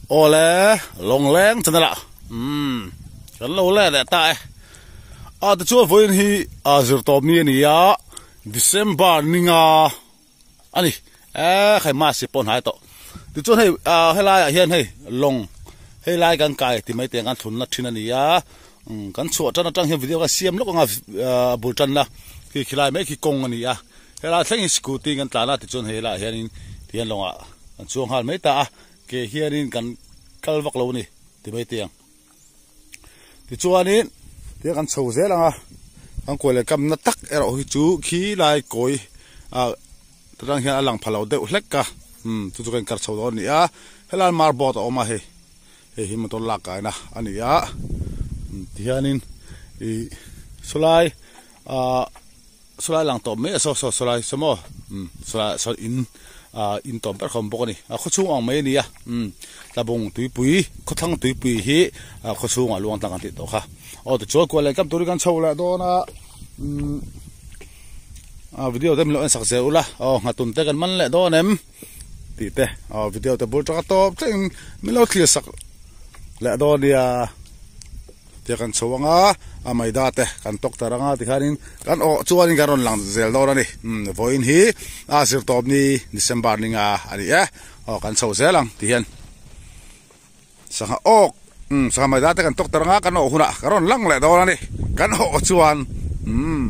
Awle Lawngleng channel ah umm kan lo let leh ta e. A tichuan vawiin hi a zirtawp ni a ni a, December ninga a ni e khai mass hi pawh hnai tawh. Tichuan hei ah helai ah hian hei lawng hei lai kan kai ti mai te ang kan thlunna thin a ni a, umm kan chhuah tan atang hian video ka siam lawk anga ah bul tanna khi khilai mai khi kawng a ni a, helai thleng hi scooty kan tlan a tichuan hei helaiah hianin tihian lawngah kan chuang nghal mai ta a. Ke hianin kan kal vak lo a ni ti mai teh ang. Tichuanin tia kan chho zel ang a, kan kuai leh kamna tak erawh hi chu khi lai kawi ah atang hian a lang pha lo deuh hlek a, umm chu chu kan inkar chho dawn a ni a, helai marboard a awm a hei, hei hi motor lak kaina a ni a, tihianin ih sawlai ah. Sawlai lang tawp mai a saw saw sawlai saw maw umm sawlai saw in ah in tawm ber kha awm bawk a ni a khawchhung ang mai a ni a umm tlabung tuipui khawthlang tuipui hi ah khawchhungah luang tlang an tih tawh kha aw tichuan kual leh kam turin kan chho leh dawn a umm ah video te min lo en sak zel ula aw nghatun te kan man leh dawn em tih te aw video te bul tanga tawp thleng min lo thlir sak leh dawn nia. Tia kan chho ang a, a maida te kan tawk tar ang a tikhanin kan awh chuanin kan rawn lang zel dawn a ni. Umm vawiin hi a zirtawp ni December ni nga a ni e, aw kan chho zel ang ti hian sangha awk umm sangha maida te kan tawk tar ang a kan awh hunah kan rawn lang leh dawn a ni kan awh chuan umm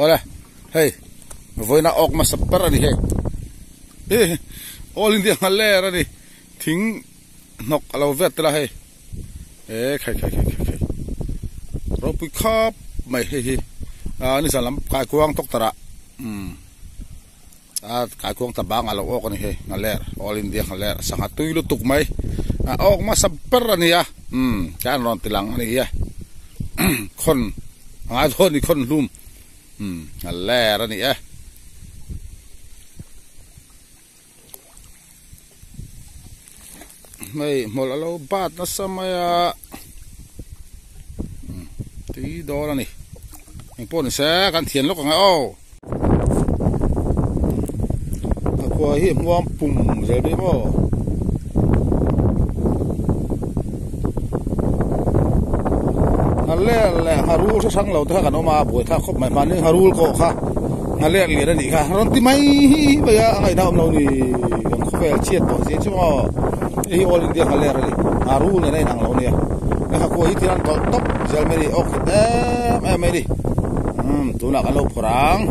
awle hei vawiina awk hmasa ber a ni hei hi all India nghaler a ni thing hnawk a lo vet tel a hei. E khai khai khai khai khai ropui khawp mai hei hi ah nizan lam kaikuang doctor ah umm a kaikuang ta bang a lo awk a ni hei nghaler all india nghaler sangha tui lutuk mai a awk hmasa ber a ni a umm kan rawn ti lang a ni hi a khawn a ngai dawn a ni khawn hlum umm nghaler a ni e. Hei hmawlh a lo bat nasa mai a tui dawn a ni engpawh ni se kan thian lawk ang e aw a khua hi hmuam pum zel mai maw. Nghaler leh ngharul hre hrang lo te kha kan awm a buaithlak khawp mai mahni ngharul kawh kha nghaler lian a nih kha rawn ti mai mai a a ngaihna awm lo ni kan khawvel chhiat tawh zia chu maw hei hi all india nghaler a ni ngharul nen a inang lo nia hei khakuai hi thil an tawlh tawp zel mai a ni awk hit em em mai a ni umm tunah kan lo phawrh ang.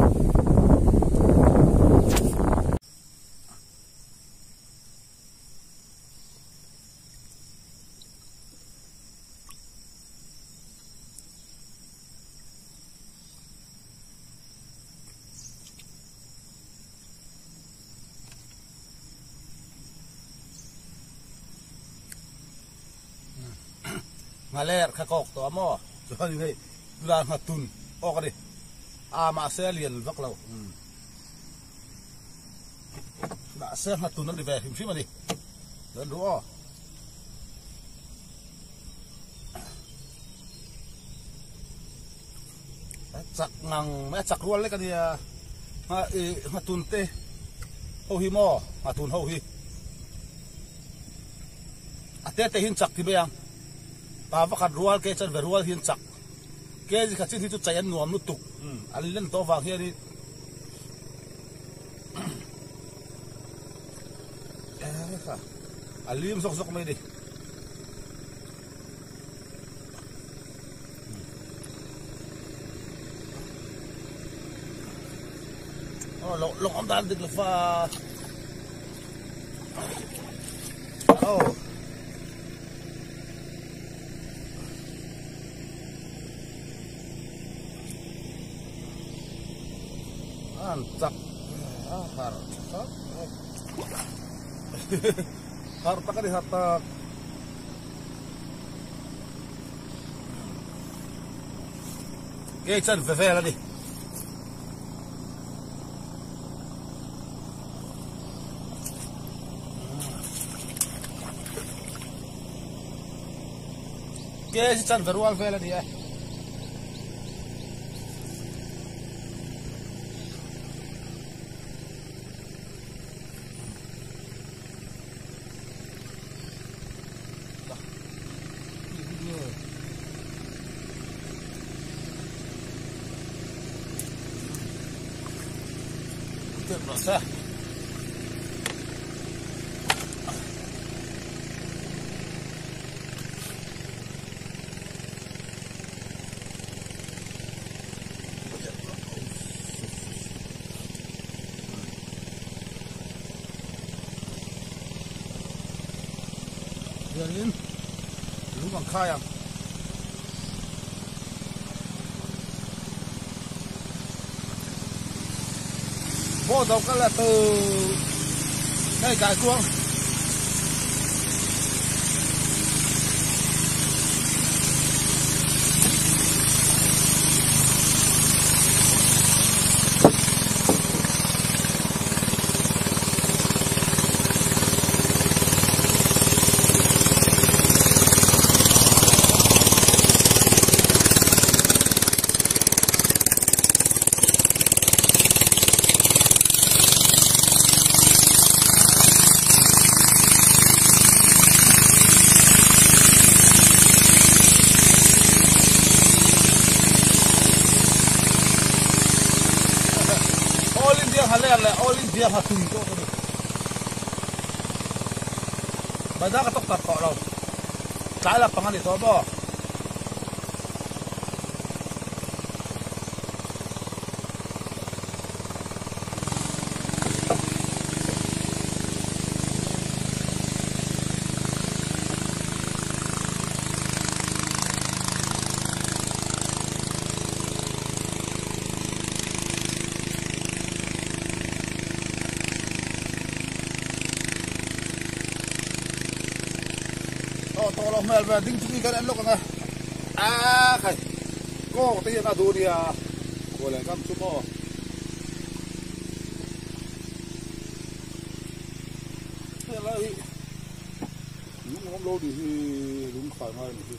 Nghaler kha kawk tawh a maw chuanin hei tunah nghatun awk a ni a mahse a lian vak lo. Mahse nghatun a ni ve hrim hrim a ni. Chuan ru aw. A chak ngang mai a chak rual lek a nia. Ngha i nghatun te ho hi maw nghatun ho hi. A te te hi an chak ti mai ang. Pa pakhat rual ke chuan ve rual hi an chak. Ke zikhat chin hi chu chai an nuam lutuk. An len tawh vang hianin. A lim zawk zawk mai a ni. Aw lawng lawng awm dan dik lo fa. Aw. An chak a har tak har tak a ni har tak ke chan ve vel a ni. Ke hi chan ve rual vel a ni e. rawh se. Hianin lung ang khai ang. Vô đầu cái là từ đây cài cuông. All India ha ler leh All India ha tui tawh ka ni. Baida ka tawk tak tawh lo. Tlai la pang a ni tawh maw? Aw tawh lo hmel ve ding chung kan en lawk ang a a khai kawng te hian a duh nia khual leh kam chu maw. Helai hi lung awm lo ni hi lung khai ngai ni hi.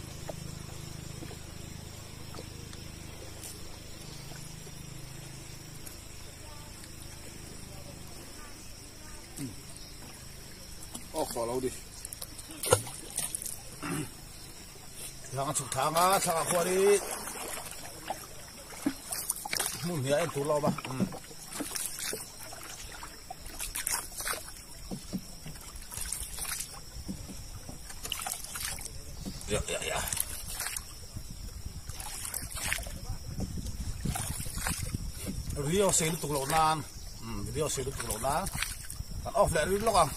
Aw khawh lo ni. Thlang a chhuk thang a, thlang ah khuan i hmun hnih a en tur lo awm a. Ya ya ya. Video sei lutuk loh nan video sei lutuk loh nan kan off leh rin lawk ang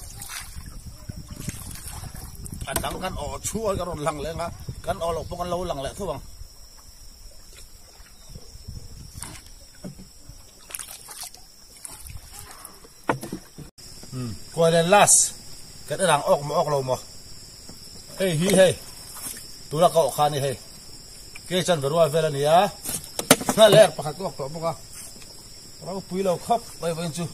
a dang kan awh chhuak a rawn lang leh ang a kan awh loh pawh kan lo lang leh tho ang. Kuai len las kan en ang awk maw awk lo maw hei hi hei tuna ka awh kha a ni hei ke chan ve rual vel a ni a hngalher pakhat ka awk tawh bawk a ropui lo khawp mai vawiin chu.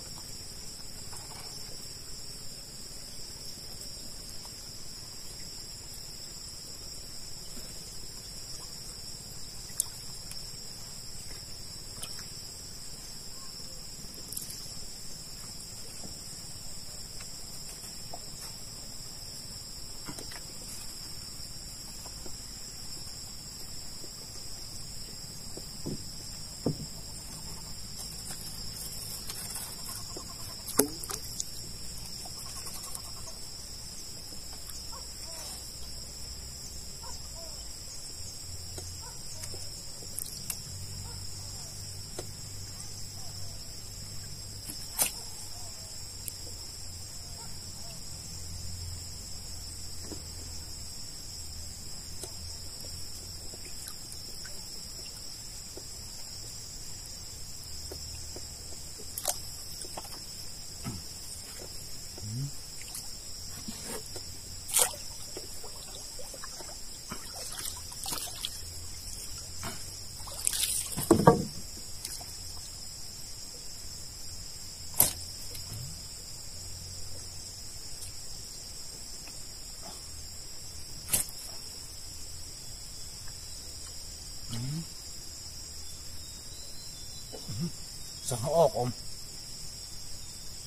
Sangha awk awm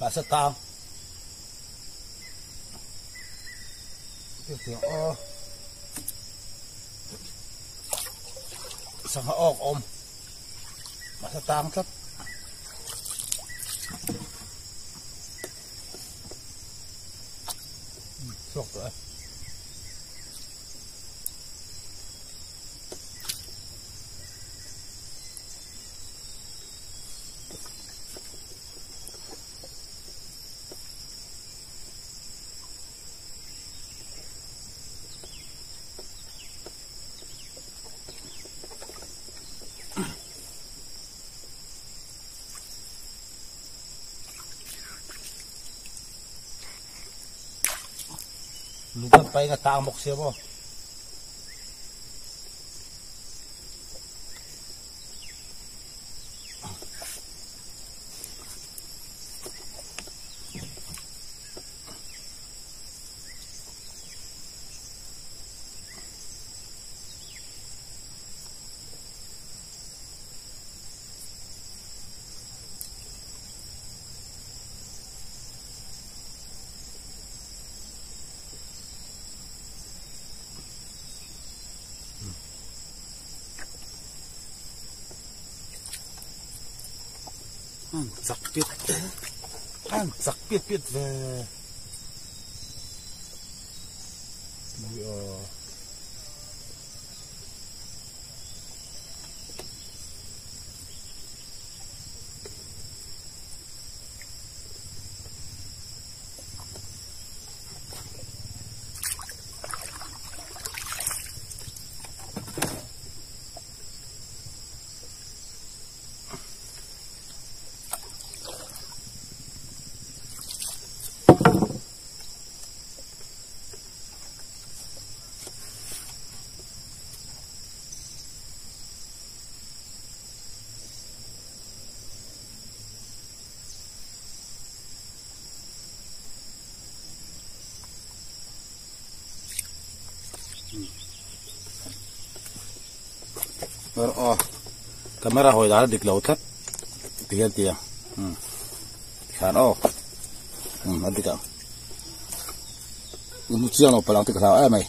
mahse tang aw sangha awk awm mahse tang tlat. Chhuak tawh e. Lung kan pai nga tang bawk sia maw. An chak piat an chak piat piat ve. Camera hawi dan a dik lo tlat ti hian ti ang tikhan aw a dik ang in hmu chiang lo palh ang tih ka hlau em mai.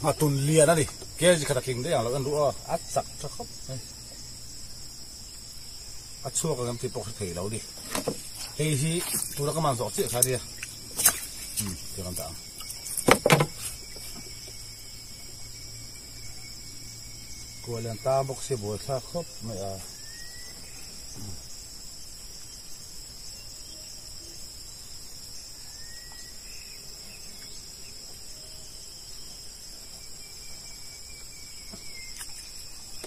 A tun lian a ni kg khat a tling daih ang lo en ruh a a chak tha khawp mai a chhuak ang em tih pawh hre thei lo a ni hei hi tuna ka man zawh chiah kha a nia umm tiang an dah ang. Kuah lian tang bawk sia buaithlak khawp mai a.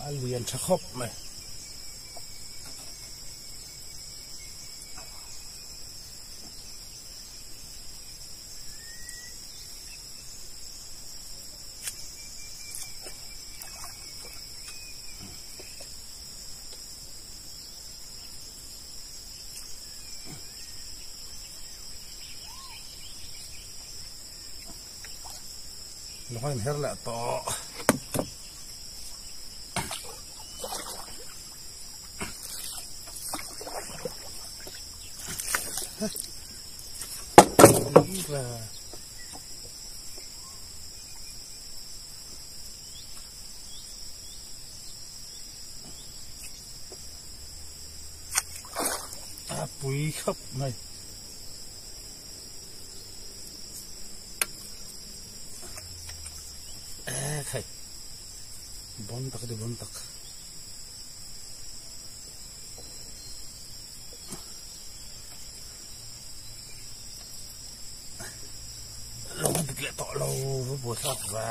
A lian tha khawp mai. Lung a inher leh tawh. A pui khawp mai. Khai bon tak a ni bon tak. Lung a dik leh tawh lo va buaithlak va.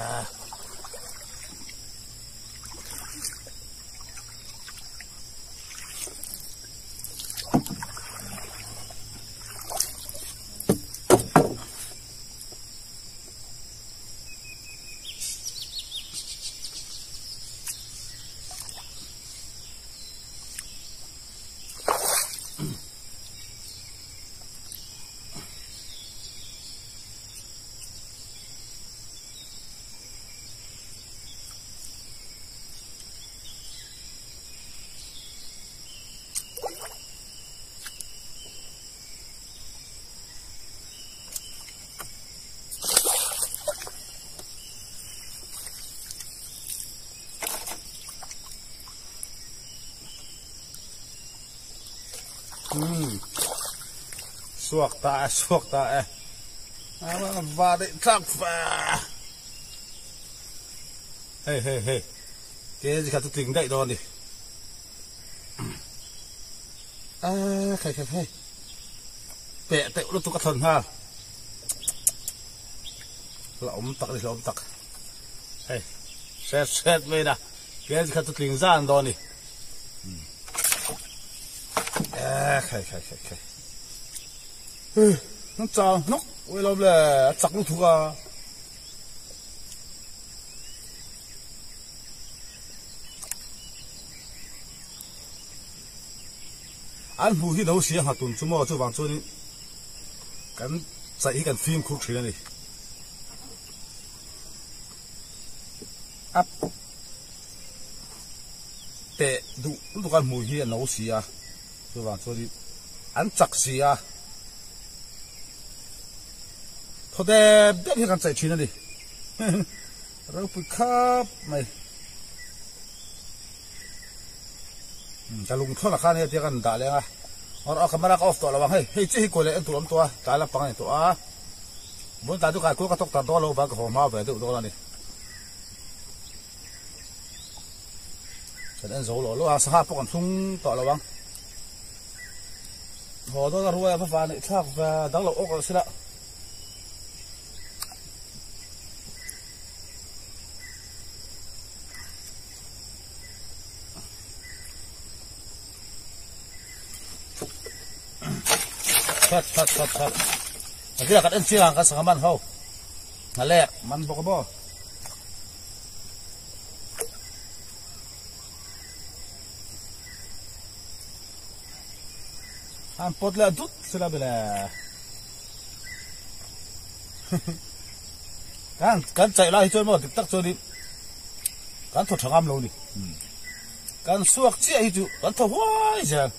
Suak ta e, suak ta e. A va daih tlak va. Hei hei hei. Kg kha chu tling daih dawn a ni. A khai khai khai. Peh teuh lutuk a thawn nghal. La awm tak a ni, la awm tak. Hei hret hret mai na. Kg kha chu tling zan dawn a ni. A khai khai khai khai. An chau hnawk uai lo le, a chak lutuk a. An hmuh hi no si a nghatun chu maw chuvang chuanin kan chaih hi kan fimkhur thin a ni. A teh duh lutuk a hmuh hi a no si a chuvang chuanin an chak si a thaw dep dep hi kan chaih thin a ni. Ropui khap mai. Ka lungthlawn a khan hei tia kan dah leng a or a camera ka off tawh lo ang hei hei chiah hi kuai leh en tur awm tawh a tlai lampang a ni tawh a vawiin tlai chu kai kual ka tawk tar dawn lo vang ka haw hma ve deuh dawn a ni kan en zo lo lo a sangha pawh kan thlung tawh lo ang haw dawn a ruai a va van neih thlak ve dang lo awk lo sila. That that that that. Agia kan en chiang kan sangha man ho. Ngalek man bawk a maw. An pawt leh dut sila bele. Kan kan chaih lai hi chuan maw dik tak chuanin kan thaw tha ngam lo ni. Kan suak chiah hi chu kan thaw huai zel.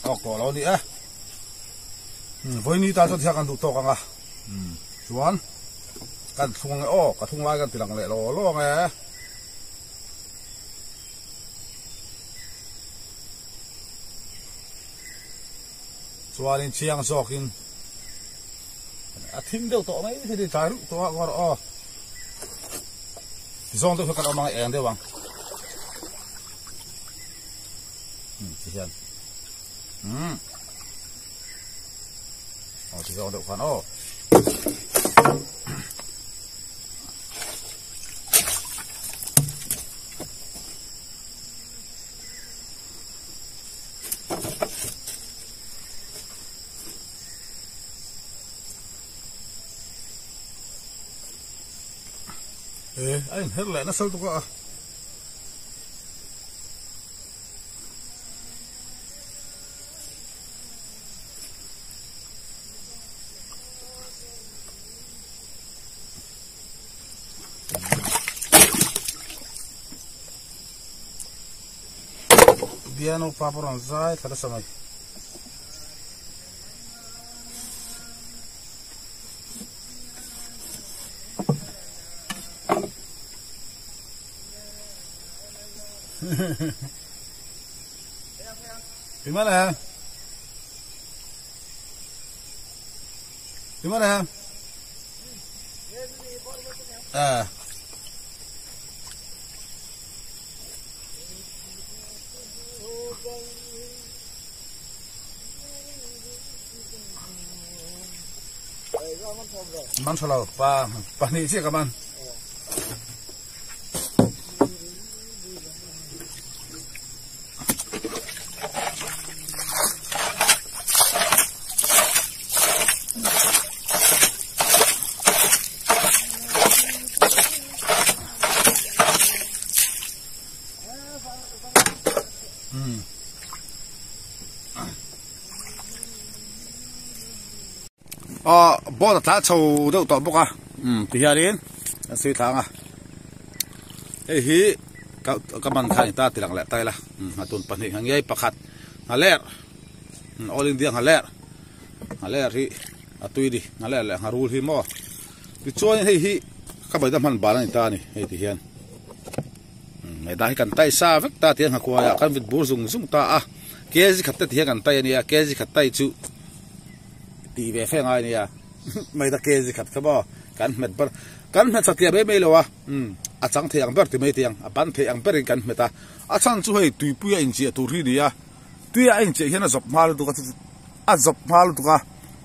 Awk tawh lo ni e. Vawiini tan chuan thiang kan duh tawk ang a. Chuan kan thlung ang e aw, ka thlung lai kan ti lang leh law law ang e. Chuanin chiang zawkin a thim deuh tawh mai thei ni tlai ruh tawh a ngawr aw. Tizawng deuh kha kan awm ang eng deuh ang. Ti hian. Aw ti zawng deuh khan aw. E, a inher leh nasa lutuk a. Biano pa pawh rawn zai thla nasa mai. Gimana? Gimana? Ah. Man tha lo pa pahnih chiah ka man. Aw boat a tla chho deuh tawh bawk a umm ti hianin a sui thlang a hei hi ka ka man kha a ni ta ti lang leh ta ila umm nghatun pahnih ngha ngei pakhat nghaler all india nghaler nghaler hi a tui a ni nghaler leh ngharul hi maw. Tichuan hei hi ka maida hman ban a ni ta a ni hei ti hian maida hi kan tai sa vek ta ti a nghakuaiah kan vit bur zung zung ta a kg khat te ti hian kan tai a nia kg khat tai chu tih ve fe ngai a nia maida kg khat kha maw kan hmet ber kan hmet satliah mai mai lo a a chang thei ang ber ti mai te ang a ban thei ang berin kan hmet a a chhan chu hei tuipui a inchiah tur hi a ni a tuia a inchiah hian a zawp hma lutuk a chu a zawp hma lutuk a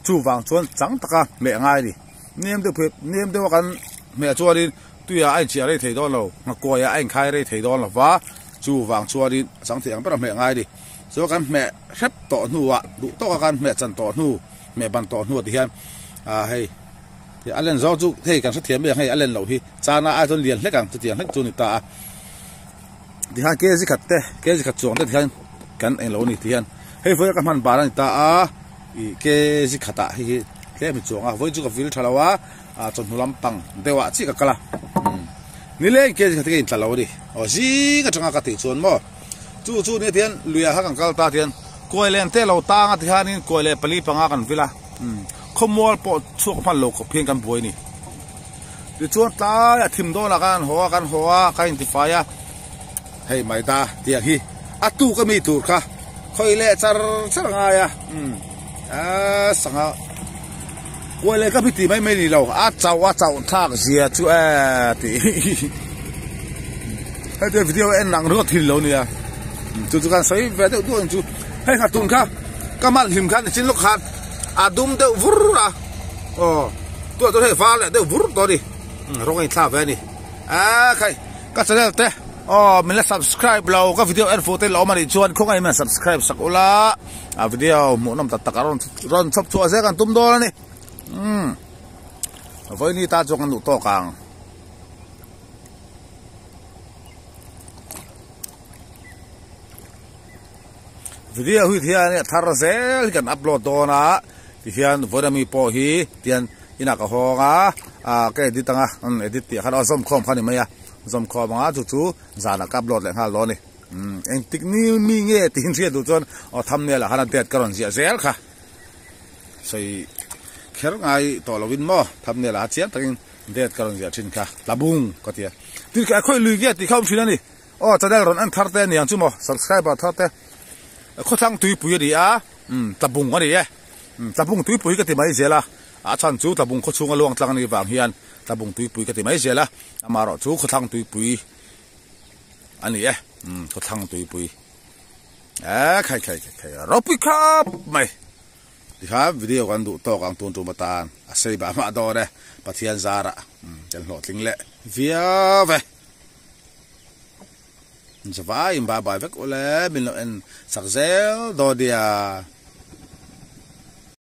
chuvang chuan chang taka hmeh a ngai a ni. Nem deuh phei nem deuh a kan hmeh chuanin tuiah a inchiah rei thei dawn lo nghakuaiah a inkhai rei thei dawn lo va chuvang chuanin a chang thei ang ber a hmeh ngai a ni chuan kan hmeh hrep tawh hnuah duh tawka kan hmeh chan tawh hnu hmeh ban tawh hnuah ti hian ah hei a len zawng chu hei kan hrethiam mai ang hei a len loh hi chana ai chuan lian hlek ang chutiang hlek chu a ni ta a tihian kg khat te kg khat chuang te tihian kan englo a ni tihian hei vawiin ka hman ban a ni ta a ih kg khatah hei hi. Tlem hi chuang a, vawi chu ka vil tha lo a, ah chawhnu lampang deuh ah chiah ka kal a, umm nileng kg khat hi ka intla lo a ni, aw zing atanga ka tih chuan maw chu chu nia tihian lui ah kha kan kal ta tihian kuai len te lo tang a tihianin kuai leh pali panga kan vil a, umm khawmual pawh chhuak hman lo khawp hian kan buai a ni. Tichuan tlai a thim dawn ah khan an haw a, kan haw a, ka intifai a, hei maida tiang hi a tuk a mi tur kha khawi leh char char a ngai a umm aaa sangha kuai leh ka ti mai mai ni lo a chauh a chauh thlak zia chu eee tih hei te video en ang ringawt thil lo nia chu chu kan sawi ve deuh duah ang chu hei nghat tun kha ka mal hlim khan nichin lawk khan a dum deuh vur a aw tunah chuan hei var leh deuh vur tawh a ni rawng a inthlak ve a ni aaa khai. Ka channel te aw min la subscribe lo ka video en fuh te la awm anih chuan khawngaih hian subscribe sak ula a video hmuhnawm tak tak a rawn rawn chhawp chhuah zel kan tum dawn a ni umm vawiini ta chuan kan duh tawk ang. Video hi hian a thar zel hi kan upload dawn a tihian vawiin ami pawh hi tian inah ka hawng a ah ka edit anga umm edit tih ah khan aw zawmkhawm kha a ni mai a zawmkhawm anga chu chu zanah ka upload leh nghal dawn a ni umm engtik ni mi nge tih hriat duh chuan aw thumbnail ah khan a date ka rawn ziah zel kha sawi kher ngai tawh lovin maw thumbnail ah chiang takin date ka rawn ziah thin kha tlabung ka ti a tin kha khawi lui nge tih kha awm thin a ni. Aw channel rawn en thar te aniang chu maw subscriber thar te khawthlang tuipui a ni a umm tlabung a ni e umm tlabung tuipui ka ti mai zel a a chhan chu tlabung khawchhunga luang tlang a nih vang hian tlabung tuipui ka ti mai zel a amaherawh chu khawthlang tuipui a ni e umm khawthlang tuipui e khai khai khai khai ropui khawp mai tikhan video kan duh tawk ang tun tum atan a sei bah mah dawn e Pathian zarah umm kan hlawhtling leh viau e. Zavai in bye bye vek ule min lo en sak zel dawn nia.